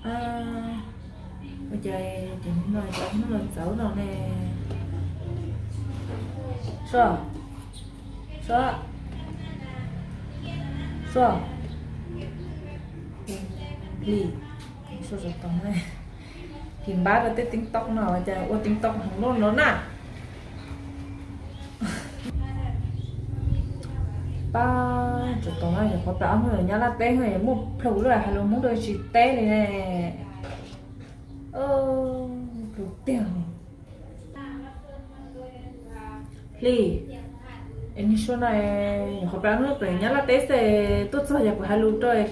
Ua cas cov hnub no cov hnub no txawv no ne? Suab, Suab, Suab, Hli, Suab, Suab tod, Hli npab rau tej TikTok no, cas ua TikTok hmoov loj no na. Pab, tsov tom no yog qhov pab ob hnub Nyab Laj teb no muaj plhus lawm, hais lus Hmoob rau tsis teb li ne. Plhus tiag li. Hli, es nws Suab no, nyuam qhuav pab hnub pem Nyab Laj teb xwb, tuaj txog yog kuv hais lus rau, yeej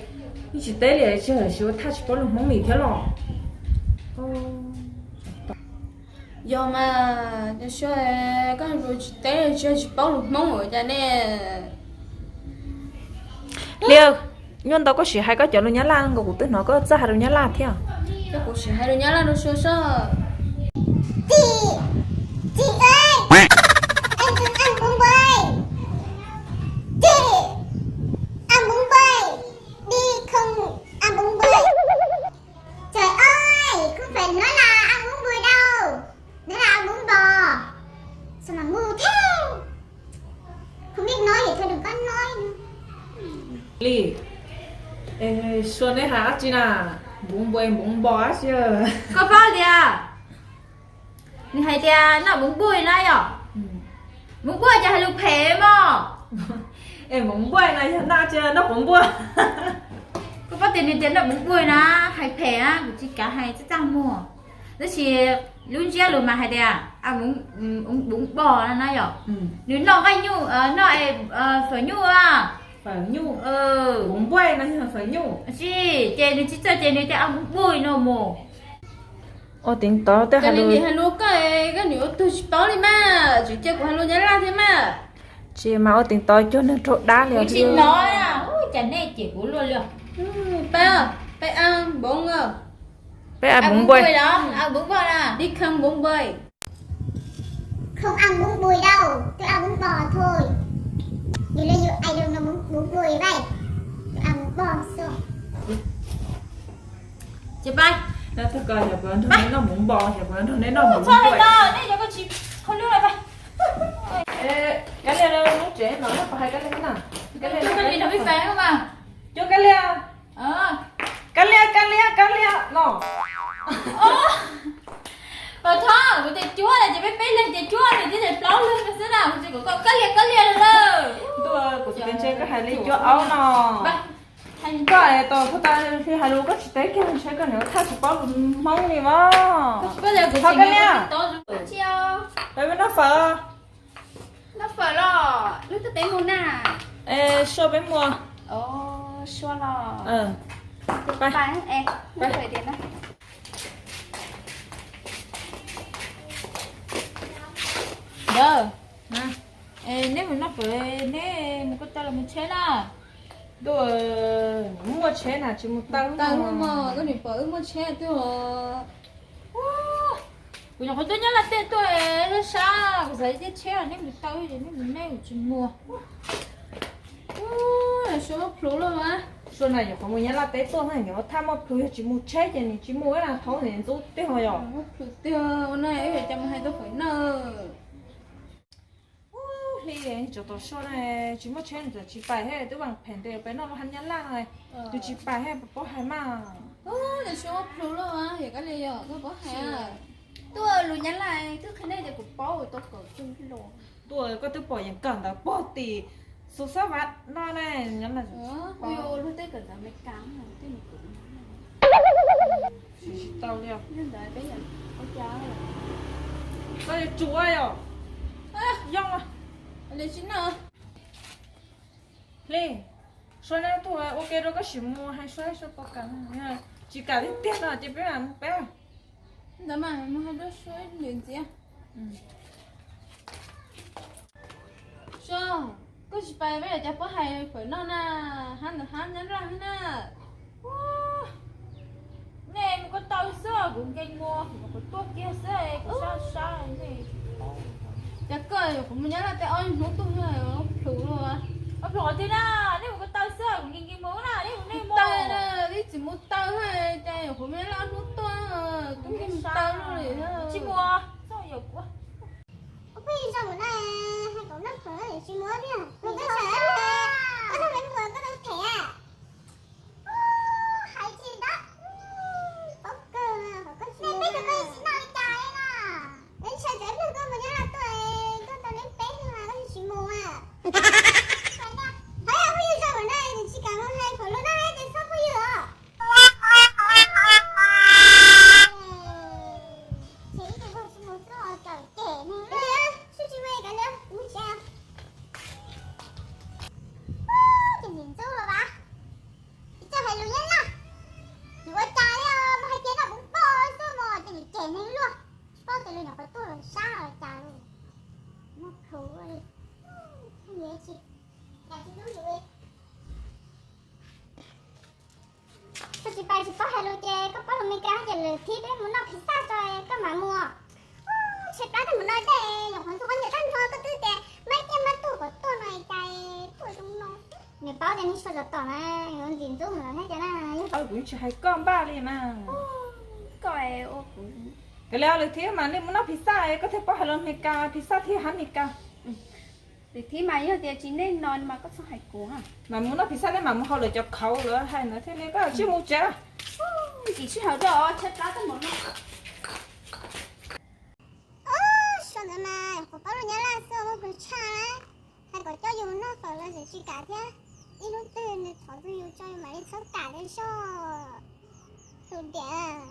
tsis teb li, tsis hais, tsis ua thaj tsis paub lus Hmoob li thiab los? Yog mas, Suab, koj hais lus tsis teb, tsis, tsis paub lus Hmoob ua cas ne? Hli, nyuaj ntau koj sim hais koj cov lus Nyab Laj nkaus, kuv twb hnov koj txawj hais lus Nyab Laj thiab. Koj, kuv sim hais lus Nyab Laj rau Suab saib. Chị, chị ơi, em cần ăn bún bơi. Chị, ăn bún bơi, đi không ăn bún bơi. Trời ơi, không phải nói là ăn bún bơi đâu, đó là ăn bún bò. Sao mà ngu thế? Không biết nói thì thôi đừng có nói nữa. Hli, Suab neb hais dab tsi na? Npoov npua, npoov npo dab tsi? Koj paub tias nws hais tias noj npoov npua na yom? Npoov npua ces hais lus phem mog. Es npoov npua no yog noj tsi, noj quav npua? Koj paub tias nws tias noj npoov npua na, hais phem na, kuv tsis kav hais txaj txaj muag. Tab sis lub ntsiab lus mas hais tias npoov npo no na yom. Nws noj nqaij nyuj, noj fawm nyuj a. Fawm nyuj. Npoov npua no yog fawm nyuj. Tsis, ces nws tsis txawj ces nws tias npoov npua no mus. Ua teev tov tej hais lus, hais lus koj, koj niam ua tug tsis paub li mas, tseem cia kuv hais lus Nyab Laj thiab mas. Tsis mas ua teev tov cuag neeg raug dab li os. Tsis hnov, cas nej cem kuv luaj li. Peb, peb ăn bún, peb ăn bún bơi, ăn bún bơi na, đi không bún bơi. Không ăn bún bơi đâu, tôi ăn bún bò thôi. Nhiều lên nhiều ai đâu nó bún, bún bơi vậy. Tôi ăn bún bò xương. Ces pab, neb noj mus npo, neb noj mus npo. Nej cov ko tsis kho lub lawm pab. Kab Lia lub tsev no, pab hais Kab Lia na. Kab Lia, Kab Lia, Kab Lia no. Pab Thoj, kuv tias cuab na ces peb peb leeg ces cuab, nws thiaj li plaub leeg no xwb na, kuv tsis kom koj Kab Lia Kab Lia lawm. Ntuj, kuv tsis ntshe koj hais li cuab aub no. Koj es tau puag ta hais lus koj tsis teb kiag ntshe koj niam thaj tsis paub lus Hmoob li mas. Thov Kab Lia. Peb noj fawm. Noj fawm los, hnub twg peb mus na? Suab peb mus. Suab los. Neb mus noj fawm, neb mus ko taw los mus tsheb na. Ntuj, muaj tsheb na tsis mus taw. Taw mog, koj niam pom wb muaj tsheb twb os. Kuv nyuam qhuav tuaj Nyab Laj teb tuaj sab sab, kuv xav tias tsheb nej mus taw, nej mus, nej mus tsis muag. Suab muaj plhus lawm mas. Suab na, nyuam qhuav mus Nyab Laj teb tuaj na, nyuam qhuav thaj muaj plhus, yog tsis mus tsheb ces nws tsis mus na, thaum ntxub tiag yom. Muaj plhus tiag, ua no wb yuav cas mus hais tau fawm nawb. Hli, tsov tom Suab na, tsis muaj tsheb nws txawm tsis pais thiab, twb vam phem ntes peb noj lub hab Nyab Laj no, nws tsis pais thiab, paub hais mas. Suab muaj plhus lawm, yog koj li yog koj paub hais. Tuaj lus Nyab Laj twb qhia nej tias kuv paub tau kawm tug los. Tuaj koj twb pom yeej kawm ntawv pog tim xus xab vas no ne, Nyab Laj. Kuv yuav ua luag tej kawm ntawv Amelikas, tej mus kawm Nyab Laj. Tsis tau li. Koj yuav tsum yom. Yooj. Hli, Suab neb tuaj ua ke rau koj sim mus hais Suab, Suab puas kam. Tsis kam tiag tiag no ces peb mam mus peb. Ntawd mas mus hais rau Suab ntxiv. Suab, koj tsis pais peb yuav cas pab hais fawm noj na, hab ntawd hab Nyab Laj na. Nej mus ko taw xwb, kuv nkees muag, kuv tuaj kiag xwb, kuv sab sab nej. Cas koj, kuv mus Nyab Laj teb ob hnub tuaj, plhus, ob plhus qhov twg na, nej mus ko taw xwb, kuv nkees nkees muag na, nej mus nej mus. Taw, ib txwm mus taw, cas kuv mus Tsis mus, mus koj sawv, koj tau peb mus koj tau them. Hais tsis ntau, paub kawg, nej peb tug koj tsis noj li cas li na. Peb ntshai tsam ib pliag koj mus nyob Laj tuaj, koj tau neb peb xwb mas koj tsis mus a. Hais yog phooj ywg zoo lawm na, tsis kam mus hais pom lus no ces txhob phooj ywg os. Ces ib tug koj tsis mus xwb os, tawm cem neeg li. Sib tsis ua li cas li, kuv mus tsev. Ces ntxim ntxub los vas, tsis txawj hais lus nyob Laj. Nws ua cas li os, mus hais tias noj puv npog xwb mas ces nws cem neeg luaj. Tsis paub tias lwm nyuam qhuav tuaj los sab los cas li. Muaj khuv li. Tsis, tsis hlub yus li. Koj tsis pais tsis paub hais lus ces koj paub lus Meskas ces lwm thib peb mus noj pizza tso koj mam mus. Tshaib plab tej mus no tej nyuam qhuav ntxuag nyiam tag nrho koj twb tias mab ciaj mab tuag kom tuaj no cas tuaj zoo no. Nws paub tias nej soj zov tom na, yuav ntxim ntxub mus lawm thiab cas na. Kuv tsis hais koj npaj li na. Koj ua kuv. Kav liam, lwm thib mas nej mus noj pizza koj thiaj paub hais lus Meskas, pizza thiab hab Meskas. Lwm thib mas yog tias tsis nej no mas koj txhob hais kuv. Mas mus noj pizza nej mam mus hauj lwm cov khauv lawv hais ntawd thiaj li koj tsis mus tsev. Tsis sij hawm rau tshaib plab tej mus no. Sawv ntxov mas kuv paub lus Nyab Laj xwb muaj kws tshaj na. Hais kom coj yus noj fawm los tseem tsis kam thiab. Ib hnub twg nws thov txog yus tso yus mam li txhob kam thiab soj. Tus diam.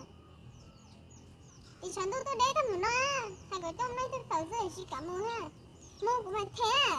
Ib tshav ntuj tuaj deb tag mus no, hais kom coj noj ib tug fawm xwb tsis kam mus na. Mus kuv mam them.